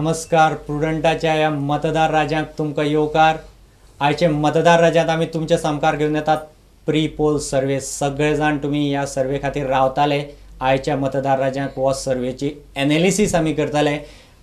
नमस्कार. प्रुडंटाच्या ह्या मतदार राज्यांत तुमकां येवकार. आयचे मतदार राज्यांत आमी तुमच्या सामकार घेवन येतात प्री पोल सर्वे. सगळे जाण तुमी ह्या सर्वे खातीर रावताले. आयच्या मतदार राज्यांत हो सर्वेची एनालिसीस आमी करताले.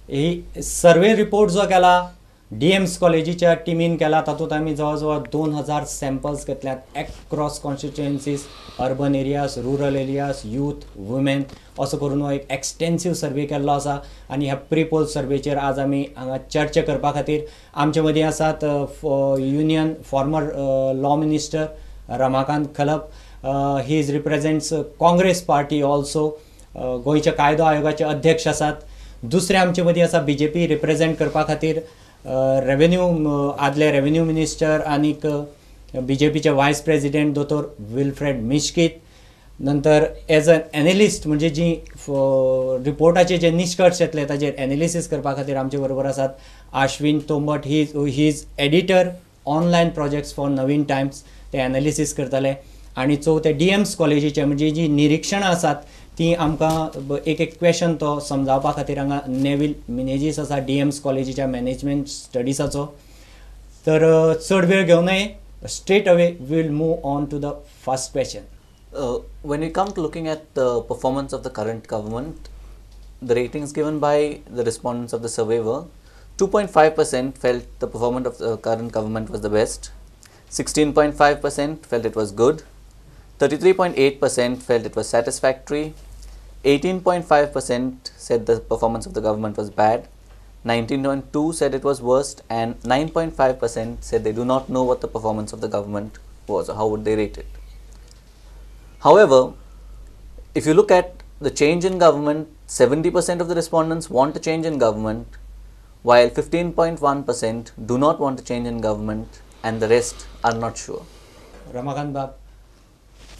ही सर्वे रिपोर्ट जो केला डीएम्स कॉलेजीच्या टिमीन केला, तातूंत आमी जवळ जवळ 2000 सॅम्पल्स घेतल्यात across constituencies, urban areas, rural areas, youth, women, असो करून हो एक एक्सटेन्सीव सर्वे केल्लो आसा. आनी ह्या प्री पोल सर्वेचेर आज आमी हांगा चर्चा करपा खातीर आमचे मदीं आसात union former law minister Ramakant Khalap. He is represents Congress party also. गोंयच्या कायदो आयोगाचे अध्यक्ष आसात. दुसरे आमचे मदीं आसा बी जे पी रिप्रेझेंट करपा खातीर रेवेन्यू आदले रेवेन्यू मिनिस्टर आनीक बी जे पीचे वायस प्रेजिडेंट दोतोर विल्फ्रेड मिश्कीत. नंतर एज अन एनलिस्ट म्हणजे जी रिपोर्टाचे जे निश्कर्श येतले ताजेर एनालिसीस करपा खातीर आमचे बरोबर आसात Ashwin Tombat. He is editor online projects for Naveen Times, ते एनालिसीस करतले. आनी चवथे डी एम्स कॉलेजीचे म्हणजे जी निरिक्षणां आसात ती आमकां एक एक क्वेशन तो समजावपा खातीर हांगा नेवील मिनेजीस आसा डी एम्स कॉलेजीच्या मॅनेजमेंट स्टडीजाचो. तर चड वेळ घेवं नये, straight away we'll move on to the first question. When we come to looking at the performance of the current government, the ratings given by the respondents of the survey were 2.5% felt the performance of the current government was the best, 16.5% felt it was good, 33.8% felt it was satisfactory, 18.5% said the performance of the government was bad, 19.2% said it was worst, and 9.5% said they do not know what the performance of the government was or how would they rate it. However, if you look at the change in government, 70% of the respondents want a change in government, while 15.1% do not want a change in government and the rest are not sure. Ramakant बाब,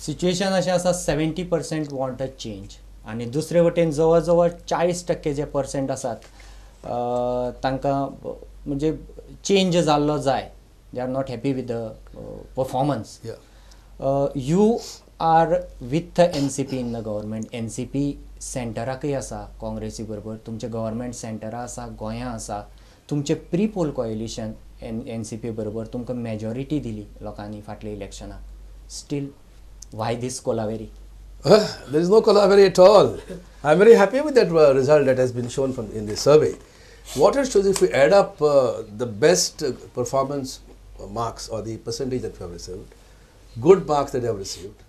situation अशें आसा 70% want a change आनी दुसरे वटेन जवळ जवळ 40% जे percent आसात तांकां म्हणजे चेंज जाल्लो जाय. They are not happy with the performance. You are with the N C P in the government. N C P सेंटराकय आसा काँग्रेसी बरोबर, तुमचें गव्हर्मेंट सेंटरा आसा, गोंयां आसा, तुमचें pre poll coalition N C P बरोबर तुमकां मेजॉरिटी दिली लोकांनी फाटल्या इलेक्शनाक. Still why this Kolaveri? There is no Kolaveri at all. I am very happy with that result that has been shown from in the survey. What it shows, if we add up the best performance marks or the percentage that we have received, good marks that we have received,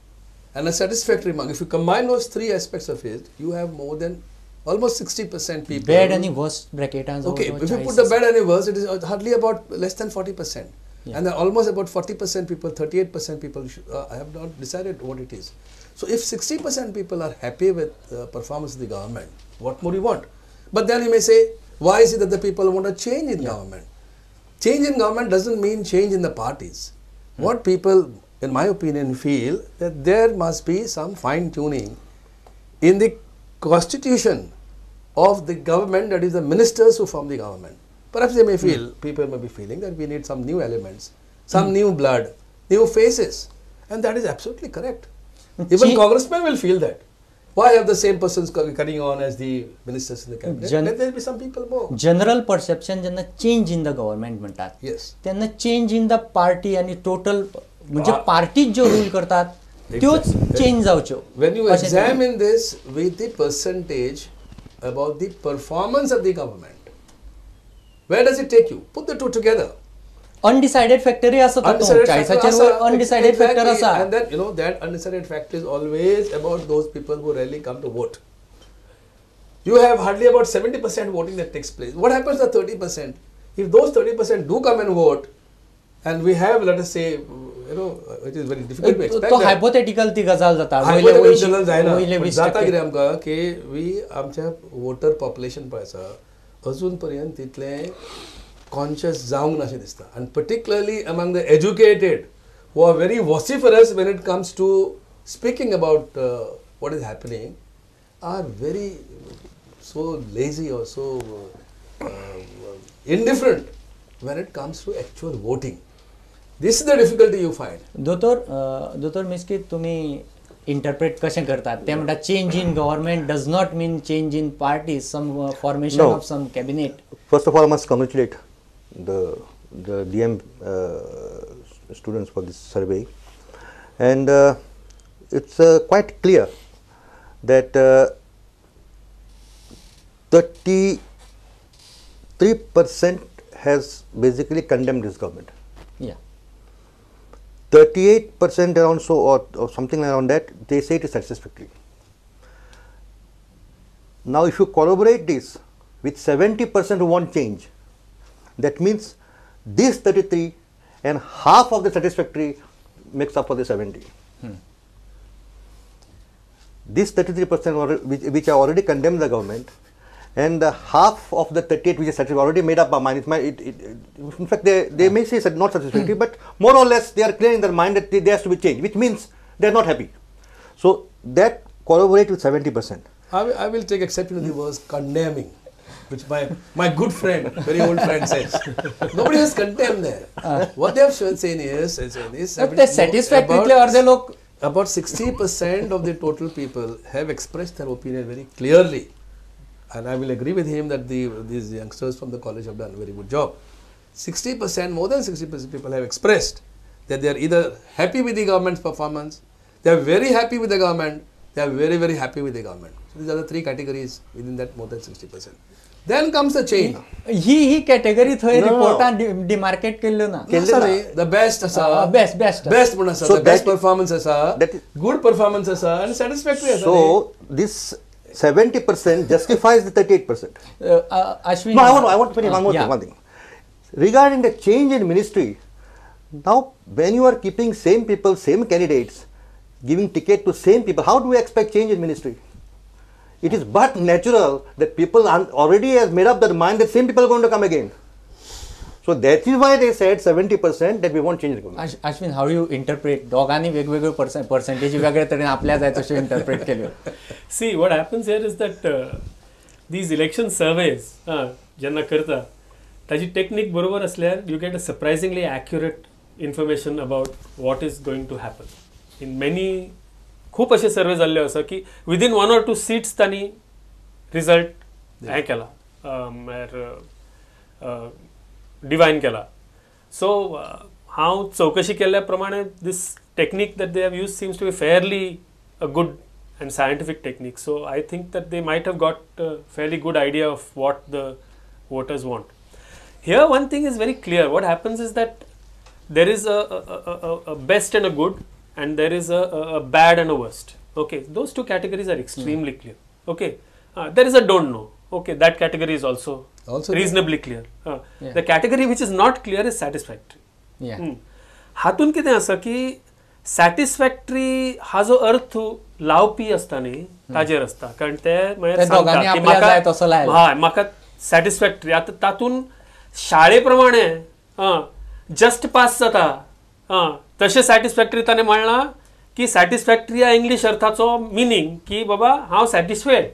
and a satisfactory mark, if you combine those three aspects of it, you have more than almost 60% people. Bad and worst bracket. Okay, if you put the bad and worst, it is hardly about less than 40%. Yeah. And then almost about 40% people, 38% people have not decided what it is. So if 60% people are happy with the performance of the government, what more you want? But then you may say, why is it that the people want a change in government? Change in government doesn't mean change in the parties. What people, in my opinion, feel that there must be some fine-tuning in the constitution of the government, that is the ministers who form the government. Perhaps they may feel, people may be feeling that we need some new elements, some new blood, new faces, and that is absolutely correct. Even congressmen will feel that. Why have the same persons carrying on as the ministers in the cabinet? Let there be some people more. General perception जेन्ना change in the government म्हणटात, yes, तेन्ना change in the party आनी total म्हणजे parties ज्यो rule करतात त्योच change जावच्यो. When you examine this with the percentage about the performance of the government, where does it take you? Put the two together. Undecided factor आसा, undecided factor आसा. And then you know that undecided factor is always about those people who rarely come to vote. You have hardly about 70% voting that takes place. What happens to 30%? If those 30% do come and vote, and we have, let us say, you know, it is very difficult to expect. तो hypothetical ती गजाल जाता. Hypothetical गजाल जायना. जाता कितें आमकां की we आमच्या वोटर पॉप्युलेशन पळय आसा अजून पर्यंत तितलें कॉन्शियस जावंक ना अशें दिसता. आनी particularly among the educated who are very vociferous when it comes to speaking about what is happening are very so lazy or so indifferent when it comes to actual voting. This is the difficulty you find. दोतोर, दोतोर मिस्कीत, तुमी interpret कशें करतात ते म्हणटा change in government does not mean change in party, some formation of some cabinet. First of all, I must congratulate the DM students for this survey, and it's quite clear that 33% has basically condemned this government. Yeah. 38% around so or something around that, they say it is satisfactory. Now, if you corroborate this with 70% who want change, that means this 33 and half of the satisfactory makes up for the 70. This 33% which have already condemned the government, and the half of the 38 which is satisfactory already made up by mind. In fact, they may say not satisfactory, but more or less they are clear in their mind that there has to be change, which means they are not happy. So that corroborates with 70%. I will take exception to the words condemning, which my good friend, very old friend says. Nobody has condemned there. What they have saying is satisfactory or they look. About 60% of the total people have expressed their opinion very clearly. And I will agree with him that these youngsters from the college have done a very good job. 60%, more than 60% people have expressed that they are either happy with the government's performance, they are very happy with the government, they are very, very happy with the government. So these are the three categories within that more than 60%. Then comes the change. He category थंय रिपोर्टान demarcate केल्ल्यो ना. Sorry, the best asa. Best. Best म्हण asa. The best performance asa. Good performance asa and satisfactory asa. So this 70% justifies the 38%. Ashwin. No, I want to finish one more thing. One thing. Regarding the change in ministry, now when you are keeping same people, same candidates, giving ticket to same people, how do we expect change in ministry? It is but natural that people already has made up their mind that same people are going to come again. So that is why they said 70% that we won't change the government. Ashwin, how do you interpret? दोगांनी वेगवेगळे percentage वेगळे तरेन आपल्या जाय तशें interpret केल्यो. See, what happens here is that these election surveys जेन्ना करता ताजी technique बरोबर असल्यार you get a surprisingly accurate information about what is going to happen. In many खूप असे सर्वे जाल्ले आसा की विदीन 1 or 2 seats तांणी रिजल्ट हें केला, म्हळ्यार डिवायन केला. सो हांव चवकशी केल्ल्या प्रमाणे this technique that they have use seems to be fairly a good and scientific technique. So I think that they might have got fairly good idea of what the voters want. Here one thing is very clear. What happens is that there is a best and a good, and there is a bad and a worst. Okay, those two categories are extremely clear. Okay, there is a don't know. Okay, that category is also reasonably clear. The category which is not clear is satisfactory. Yeah. हातून कितें आसा की satisfactory हा जो अर्थ लावपी आसता न्ही ताजेर आसता, कारण ते मागीर सांगता की म्हाका हय म्हाका सॅटिस्फॅक्टरी. आतां तातूंत शाळे प्रमाणे जस्ट पास जाता तशें सॅटिस्फॅक्टरी ताणें म्हणलां की सॅटिस्फॅक्टरी ह्या इंग्लीश अर्थाचो मिनींग की बाबा हांव सॅटिस्फायड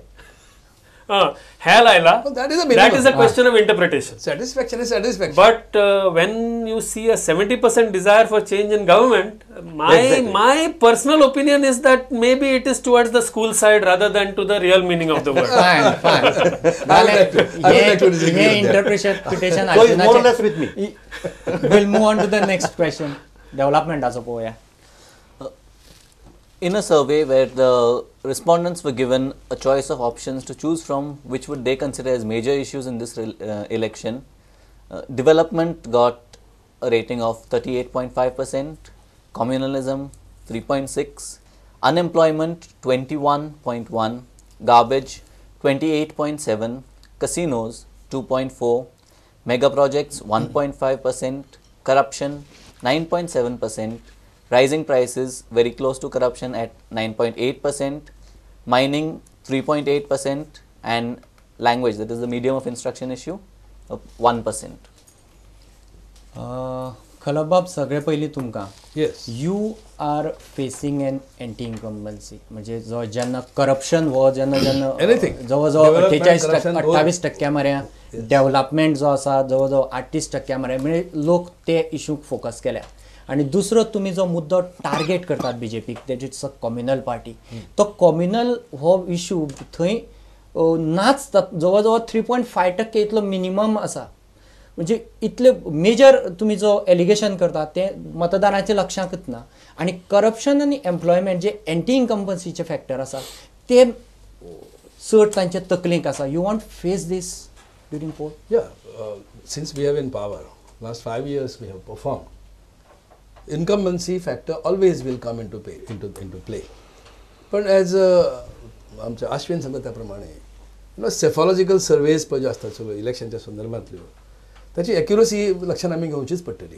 हे लायला. That is a question of interpretation. Satisfaction is satisfaction. But when you see a 70% desire for change in government, my personal opinion is that maybe it is towards the school side rather than to the real meaning of the word. Fine, fine. I would like to disagree with that. Interpretation So it's more or less with me. We'll move on to the next question. Development aso poya. In a survey where the respondents were given a choice of options to choose from, which would they consider as major issues in this election, development got a rating of 38.5%, communalism 3.6%, unemployment 21.1%, garbage 28.7%, casinos 2.4%, mega projects 1.5%, corruption 9.7%, rising prices very close to corruption at 9.8%, mining 3.8%, and language, that is the medium of instruction issue, of 1%. Khalap सगळे पयलीं तुमकां, yes, you are facing an anti incumbency, म्हणजे जो जेन्ना corruption हो जेन्ना जेन्ना anything जवळ जवळ 28% मऱ्या, डेव्हलपमेंट जो आसा जवळ जवळ 38% मऱ्या, म्हणजे लोक ते इशूक फोकस केल्या. आनी दुसरो तुमी जो मुद्दो टार्गेट करतात बीजेपीक, that it's a communal party, तो कम्युनल हो इशू थंय नाच, जवळ जवळ 3.5% इतलो मिनिमम आसा. म्हणजे इतले मेजर तुमी जो एलिगेशन करतात ते मतदारांच्या लक्षांकच ना. आनी करप्शन आनी एम्प्लॉयमेंट जे एंटी इन्कम्बन्सीचे फॅक्टर आसा ते चड तांच्या तकलेक आसा. You want face this during poll? Yeah, since we have in power last 5 years we have performed. Incumbency factor always will come into play. पण एज आमचे आश्विन सांगता त्या प्रमाणे you know सेफॉलॉजिकल सर्वेज पळय ज्यो आसतात सगळ्यो इलेक्शनच्या संदर्भांतल्यो, ताची एक्युरसी लक्षात आमी घेवचीच पडटली.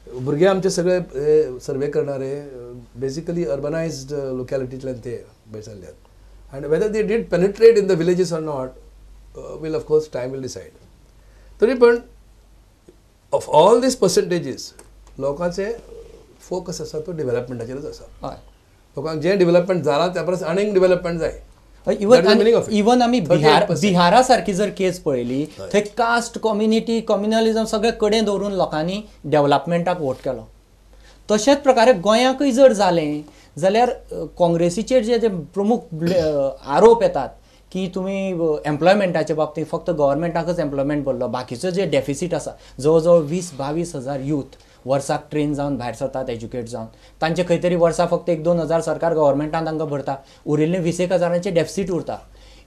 भुरगे आमचे सगळे सर्वे करणारे बेसिकली अर्बनायज्ड लोकॅलिटींतल्यान ते भायर सरल्यात आनी whether they did penetrate in the villages or not will of course time will decide. तरी पण ऑफ ऑल these percentages लोकांचे फोकस आसा तो डेव्हलपमेंटाचेरच आसा. लोकांक जें डेव्हलपमेंट जालां त्या परस आनीक डेव्हलपमेंट जाय. इवन आमी बिहारा सारकी जर केस पळयली थंय कास्ट, कम्युनिटी, कम्युनलिझम सगळे कडेन दवरून लोकांनी डेव्हलपमेंटाक वोट केलो. तशेंच प्रकारे गोंयाकूय जर जालें जाल्यार काँग्रेसीचेर जे जे प्रमुख आरोप येतात की तुमी एम्प्लॉयमेंटाच्या बाबतींत फक्त गव्हर्मेंटाकच एम्प्लॉयमेंट भरलो, बाकीचो जे डेफिसीट आसा जवळ जवळ 20-22 हजार यूथ वर्साक ट्रेन जावन भायर सरतात, एज्युकेट जावन, तांचे खंय तरी वर्सा फक्त 1-2 हजार सरकार गव्हर्मेंटान तांकां भरता, उरिल्ले 20 हजारांचे डेफिसीट उरता.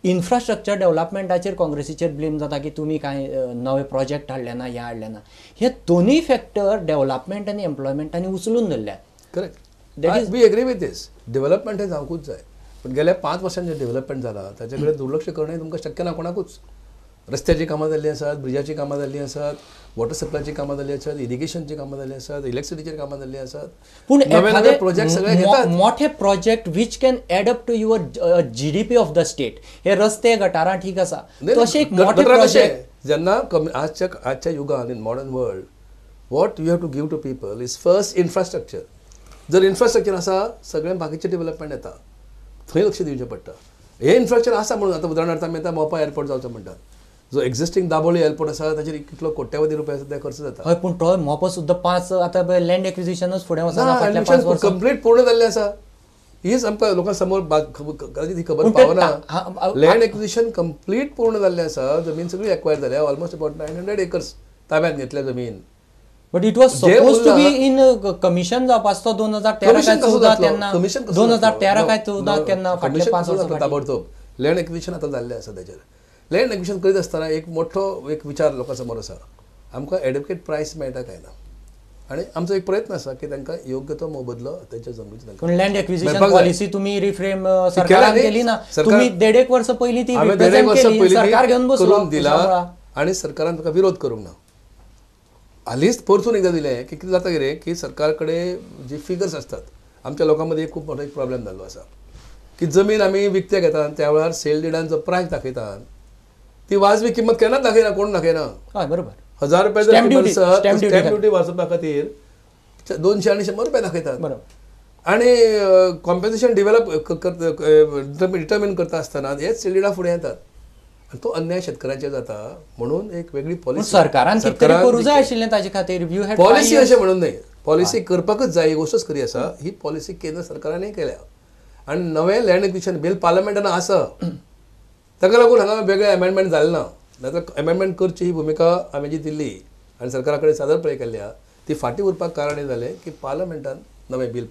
इन्फ्रास्ट्रक्चर डेव्हलपमेंटाचेर काँग्रेसीचेर ब्लेम जाता की तुमी कांय नवे प्रोजेक्ट हाडले ना, हें हाडलें ना. हे दोनूय फॅक्टर डेव्हलपमेंट आनी एम्प्लॉयमेंटांनी उचलून धरल्यात. Correct, we agree with this. Development हें जावंकूच जाय, पण गेल्या 5 वर्सांचें डेव्हलपमेंट जालां ताचे कडेन दुर्लक्ष करणें तुमकां शक्य ना कोणाकूच. रस्त्याची कामां जाल्लीं आसात, ब्रिजाचीं कामां जाल्लीं आसात, वॉटर सप्लायचीं कामां जाल्लीं आसात, इरिगेशनचीं कामां जाल्लीं आसात, इलेक्ट्रिसिटीचेर कामां जाल्लीं आसात. पूण नवे नवे प्रोजेक्ट सगळे घेतात, मोठे project which can add up to your GDP of the state. हे रस्ते गटारां ठीक आसा, तशें एक मोठे प्रोजेक्ट जेन्ना आजच्या युगान in modern world what you have to give to people is first infrastructure. जर इन्फ्रास्ट्रक्चर आसा सगळें बाकीचें डेव्हलपमेंट येता, थंय लक्ष दिवचें पडटा. हें इन्फ्रास्ट्रक्चर आसा म्हणून आतां उदाहरणार्थ आमी आतां मोपा एअरपोर्ट जावचो म्हणटात, जो एक्झिस्टिंग दाबोळी एअरपोर्ट आसा ताचेर कितलो कोट्यावधी रुपया सद्या खर्च जाता. हय, पूण तो मोपा सुद्दां 5 आतां लँड एक्विजिशनूच फुडें वचना, कंप्लीट पूर्ण जाल्लें आसा. हीच आमकां लोकां समोर कदाचित ही खबर पावना. लँड एक्विजिशन कंप्लीट पूर्ण जाल्लें आसा, जमीन सगळी एक्वायर जाल्या, ऑलमोस्ट अबाउट 900 एकर्स ताब्यांत घेतल्या जमीन. But it was suppose to be in commission जावपाचो तो 2013 काय 14 तेन्ना, 2013 काय 14 केन्ना फाटले 5 वर्सां ताबडतोब लँड एक्विजिशन आतां जाल्लें आसा. ताचेर लँड एक्विजिशन करीत आसतना एक मोठो एक विचार लोकां समोर आसा, आमकां एडेक्वेट प्रायस मेळटा काय ना, आनी आमचो एक प्रयत्न आसा की तांकां योग्य तो मोबदलो तांच्या जमनीचो. पूण लँड एक्विजिशन पॉलिसी तुमी रिफ्रेम सरकारान केली ना, तुमी 1.5 वर्सां पयलीं ती रिप्रेझेंट केली, सरकार घेवन बसलो दिला आनी सरकारान ताका विरोध करूंक ना. हालींच परतून एकदां दिलें की कितें जाता कितें की सरकार कडेन जी फिगर्स आसतात, आमच्या लोकां मदीं एक खूब मोठो एक प्रॉब्लेम जाल्लो आसा की जमीन आमी विकते घेतात त्या वेळार सेल डिडान जो प्रायस दाखयतात ती वाजवी किंमत केन्नाच दाखयना, कोण दाखयना. हय बरोबर, 1000 रुपया जर किंमत आसत स्टॅम्प ड्युटी वाचोवपा खातीर 200 आनी 100 रुपया दाखयतात. बरोबर, आनी कॉम्पेन्सेशन डिवेलप डिटर्मीन करता आसतना हेच सेल डिडा फुडें येतात आनी तो अन्याय शेतकऱ्यांचेर जाता. म्हणून एक वेगळी पॉलिसी सरकारान करूंक जाय आशिल्लें ताजे खातीर. पॉलिसी अशें म्हणून न्हय, पॉलिसी करपाकच जाय ही गोश्टच खरी आसा. ही पॉलिसी केंद्र सरकारानय केल्या आनी नवें लँड एक्विजिशन बील पार्लमेंटान आसा, ताका लागून हांगा वेगळें अमेंडमेंट जालें ना. नाजाल्यार अमेंडमेंट करची ही भुमिका हांवें जी दिल्ली आनी सरकारा कडेन सादर पळय केल्ली आहा ती फाटीं उरपाक कारण हें जालें की पार्लमेंटान नवें बील